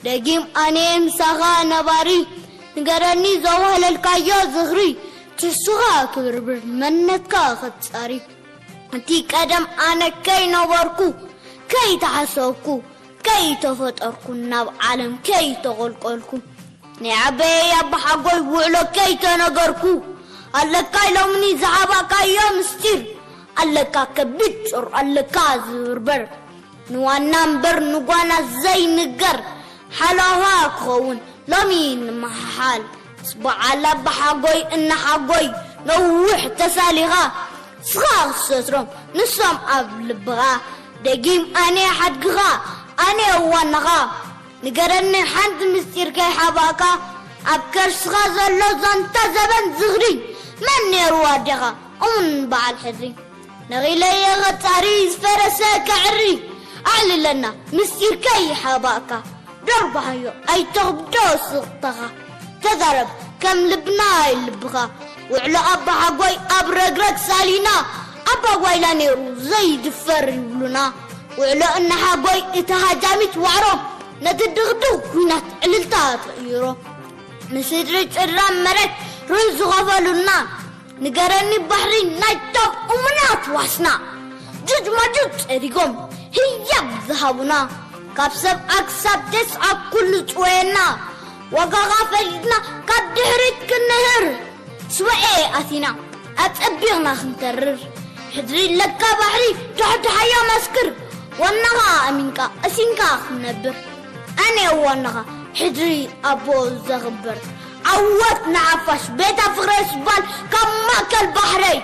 ደጊም ኣነ ምሳኻ ነባሪ፣ ንገረኒ ዘዋህለልካዮ ዝኽሪ፣ ትሕዝቶኻ ክብርብር መንነትካ ከጻሪ። እቲ ቀደም ኣነ ከይነበርኩ፣ ከይተሓሰብኩ፣ ከይተፈጠርኩ፣ ናብ ዓለም ከይተቖልቆልኩ፣ ናይ ዓበየይ ኣባሓጎይ ውዕሎ ከይተነገርኩ፣ ኣለካ ኢሎምኒ ዝሓባእካዮ ምስጢር፣ ኣለካ ከቢድ ጾር፣ ኣለካ ዝብርበር። ንዋና እምበር ንጓና ዘይንገር፣ ሓላዋ ክኸውን ሎሚ ንምሓሓል። በዓል ኣባሓጎይ እናሓጎይ ነዊሕ ተሳሊኻ፣ ስኻ ክትሰትሮም ንሶም ኣብ ልብኻ። ደጊም ኣነ ሓድግኻ፣ ኣነ ዋናኻ። ንገረኒ ሓንቲ ምስጢር ከይሓባእካ፣ ኣብ ከርስኻ ዘሎ ዛንታ ዘበን ዝኽሪ፣ መን ነይሩ ኣዴኻ? እሙን በዓል ሕድሪ። ነቒለየ ቐጻሪ ዝፈረሰ ከዕሪ፣ ኣዕልለና ምስጢር ከይሓባእካ። ደርባሕዮ ኣይተኽብዶ ስቕታኻ፣ ተዛረብ ከም ልብና ልብኻ። ውዕሎ ኣባሓጎይ ኣብ ረግረግ ሳሊና፣ ኣባ ጓይላ ነይሩ ዘይድፈር ይብሉና። ውዕሎ እናሓጎይ እቲ ሃጃሚት ዋዕሮ፣ ነቲ ድቕድቕ ኲናት ዕልልታ ተቐይሮ። ንስድሪ ጭራ መሬት ሩዝ ዝኸፈሉና፣ ንገረኒ ባሕሪ ናይቶም እሙናት ዋስና። ጁጅ ማጁጅ ጸሪጎም ህያብ ዝሃቡና፣ ካብ ሰብኣ ክሳብ ተስዓ ኩሉ ጽወየና። ዋጋኻ ፈሊጥና ካብ ድሕሪት ክንህር፣ ስወኤ ኣቲና ኣጸቢቕና ክንተርር። ሕድሪ ለካ ባሕሪ ዳሕዳሓዮ መስክር፣ ዋናኻ ኣሚንካ ቀሲንካ ክትነብር። ኣነ ዋናኻ ሕድሪ ኣቦ ዘኽብር። ዓወት ንሓፋሽ ቤታ ፍቕረይ ስባል ካብ ማእከል ባሕረይ።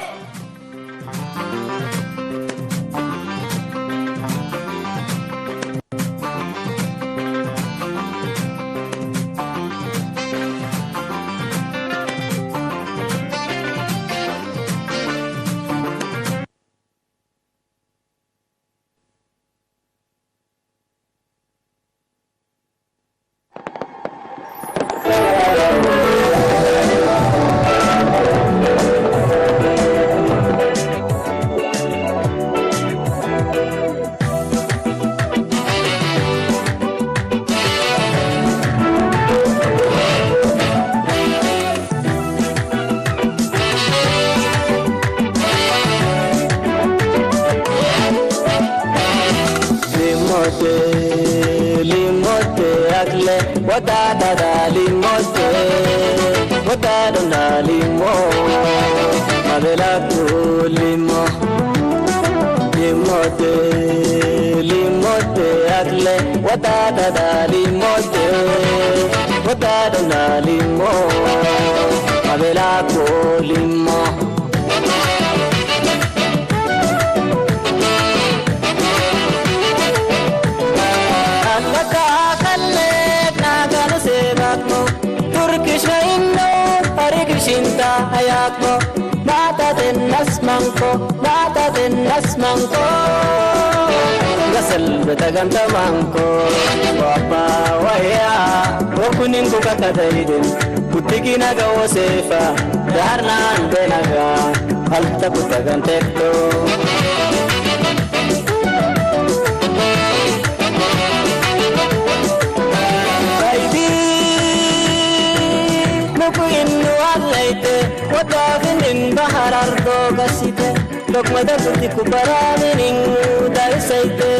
Limote, limote akle, wata dada limote, wata dona limo, mabela ku limo. Limote, limote akle, wata dada limote, wata dona limo, mabela ku limo. Turkish na inno, hari kishinta hayatmo, mata den nasmanko, mata den nasmanko. Gasal betagan tamanko, wapa waya, wakunin ku kata daiden. Kutiginaga wosefa, daharnan benaga, alta kutagan tekto. Baby, nuku innu allaite, wata finin bahar ardo gasite. Lokmada kuti kuparaminin udaisayte,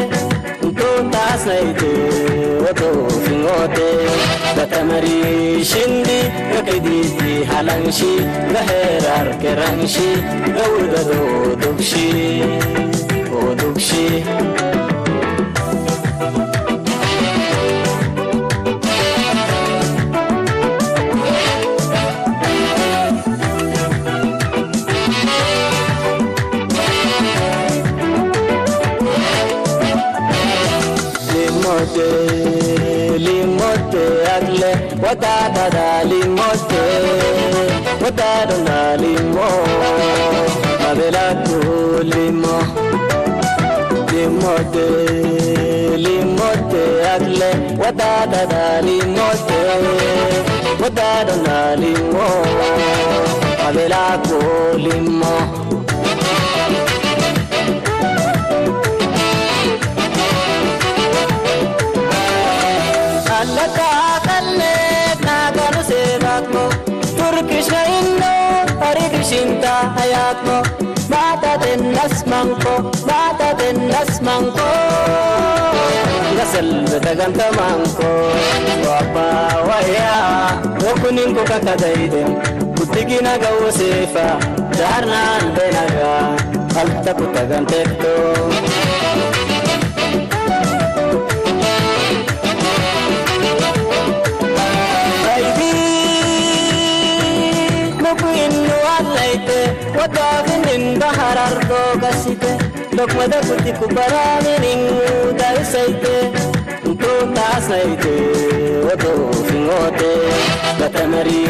utontasnayte, oto fingote, batamari shindi, rakiditi halangshi, gaherar kerangshi, gaudado dukshi, o dukshi. Limote, limote akle, wata dada limote, wata dona limo, mabela ku limo. Limote, limote akle, wata dada limote, wata dona limo, mabela ku limo. Laka kalle na kanu se bakmo, Turkish na Indo, Irish inta ayakmo, mata den nas manko, mata den nas manko. Gasel betagan tamanko, wapa waya, dokunin ko kakadaiden, kutigina gawo sefa, darnan benaga, alta kutagan tekto. Baby, mukuin nuan laite, wadakin in baharar do gasite, dok mada kuti kubara mining uda isaite, untu tas laite, wado fingote, batamari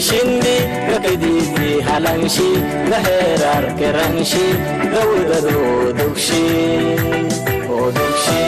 shindi, rakidi halangshi, gaherar kerangshi, gawda do dukshi, o dukshi.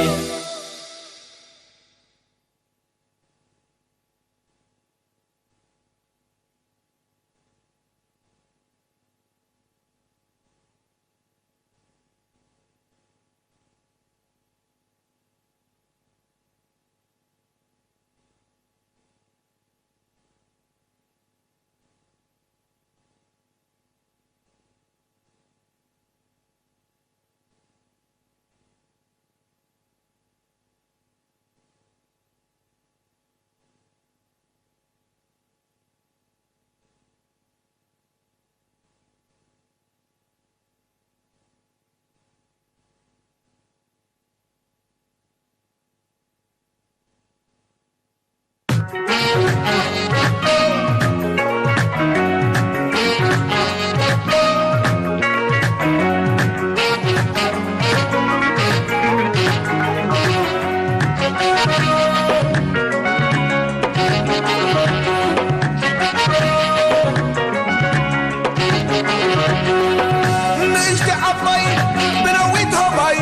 ንእሽቲ ዓባይ ብነዊት ሆባይ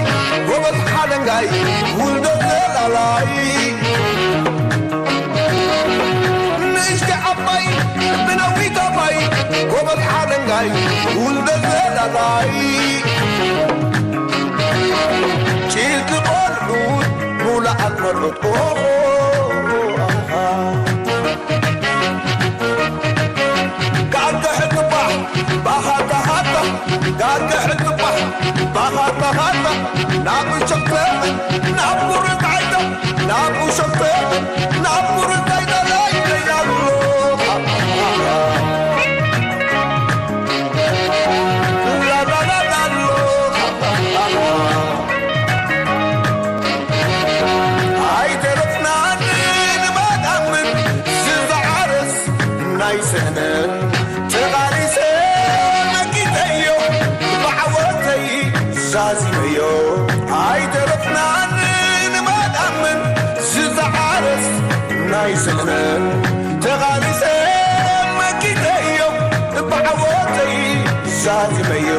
ጎበዝ ሓለንጋይ ውልዶ ዘላላይ። ንእሽቲ ዓባይ ብነዊት ሆባይ ጎበዝ ሓለንጋይ ውልዶ ዘላላይ። ጭልቲ ቆልዑት ሙሉኣት መርዑት ኦሆ። ጋርገ ሕጥባሕ ባኻታ ሃታ፣ ጋርገ ሕጥባሕ ባኻታ ሃታ፣ ናብ ሸክተ፣ ናብ ቁርጣይታ፣ ናብ ሸክተ፣ ናብ ቁርጣይታ ላይ ከይዳሎ። ላላላላሎ። ኣይተረፍናን ንባዳምን ዝዝዓረስ ናይ ስእነት ተቓሊሰ መኪተዮ ብዓወተይ ዛዚመዮ። ኣይተረፍናን ንባዳምን ዝዝዓረስ ናይ ስእነት ተቓሊሰ መኪተዮ ብዓወተይ ዛዚመዮ።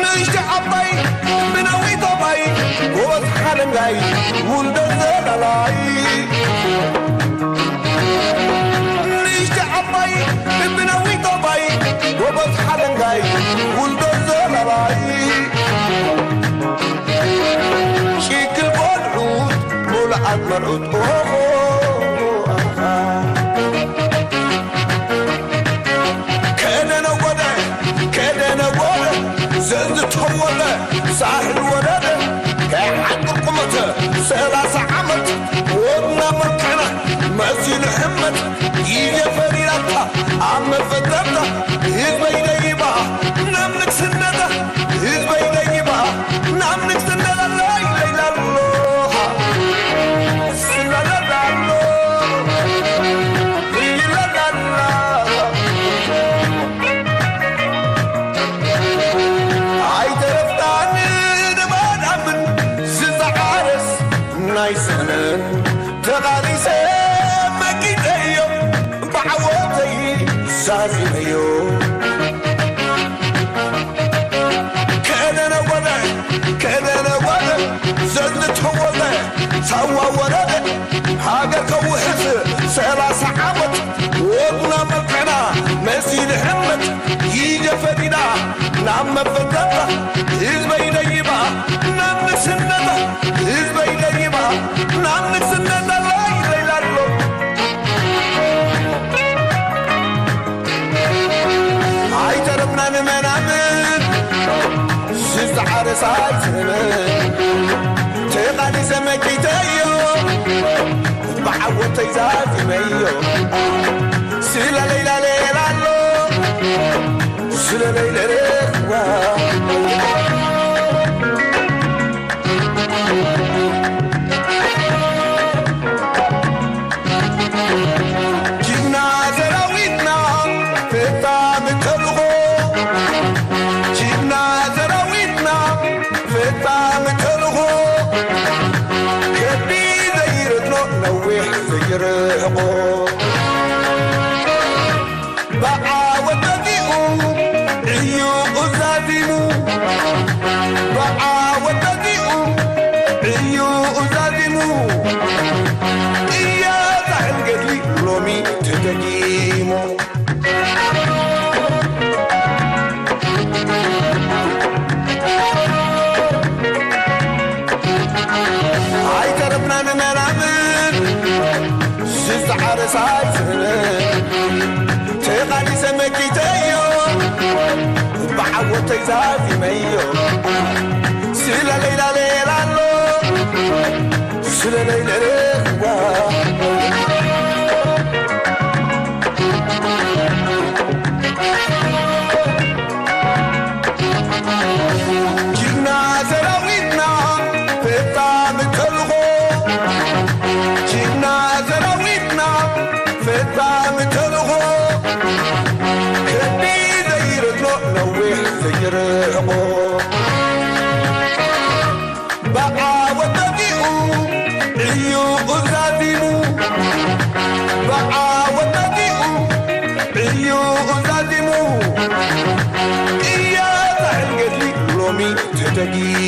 ንእሽቲ ዓባይ ብነዊት ኣባይ ጎበዝ ሓለንጋይ ውልዶ ዘላላይ። ንእሽቲ ዓባይ ብነዊት ኣባይ ጎበዝ ሓለንጋይ ውልዶ ዘላላይ። ሽግል ቆልዑት ሙሉኣት መርዑት ኦሆ። ከደ ነጎደ፣ ከደ ነጎደ፣ ዘዝተወደ፣ ሳሕል ወረደ፣ ከይሓጥር ቁመተ፣ ሰላሳ ዓመት፣ ወድና መልክዕና፣ መሲሉ ሕመት፣ ግዜ ፈሪዳታ፣ ኣብ መፈጠርታ፣ ህዝበይ ደይባ፣ ናብ ንግስነታ፣ ህዝበይ ደይባ፣ ናብ ንግስነታ፣ ለይለይላሎ፣ ስላላ መፈንጠጣ ህዝበይ ደይባ ናብ ንግስነታ፣ ህዝበይ ደይባ ናብ ንግስነታ ለይለይላ ኣሎ። ኣይተረፍናን መናምን ዝዝዓረ ሳይዝነ ተቓሊሰ መኪተዮ ብዓወተይ ዛዚመዮ። ስለለይ ላሌላ ኣሎ፣ ስለለይ ለሌዋ። ጅግና ሰራዊትና ፈጻሚ ተልእኾ፣ ጅግና ሰራዊትና ፈጻሚ ተልእኾ፣ ከቢድ ዘይረድኖ ነዊሕ ዘይርሕቆ። ብዓወት መጺኡ እዩ ዛዚሙ፣ ብዓወት መጺኡ እዩ ዛዚሙ። እያ ጻዕሪ ገድሊ ሎሚ ተደጊሙ። ኣይተረፍናን መናምን ዝዝዓረ ሳይዝነ ተቓሊሰ መኪተዮ ብዓወተይ ዛዚመዮ። ስለለይ ላሌላ ኣሎ፣ ስለለይ ለሌዋ። ጅግና ሰራዊትና ፈጻሚ ተልእኾ፣ ጅግና ሰራዊትና ፈጻሚ ተልእኾ፣ ከቢድ ዘይረድኖ ነዊሕ ዘይርሕቆ። ብዓወት መጺኡ እዩ ዛዚሙ፣ ብዓወት መጺኡ እዩ ዛዚሙ። እያ ጻዕሪ ገድሊ ሎሚ ተደጊሙ።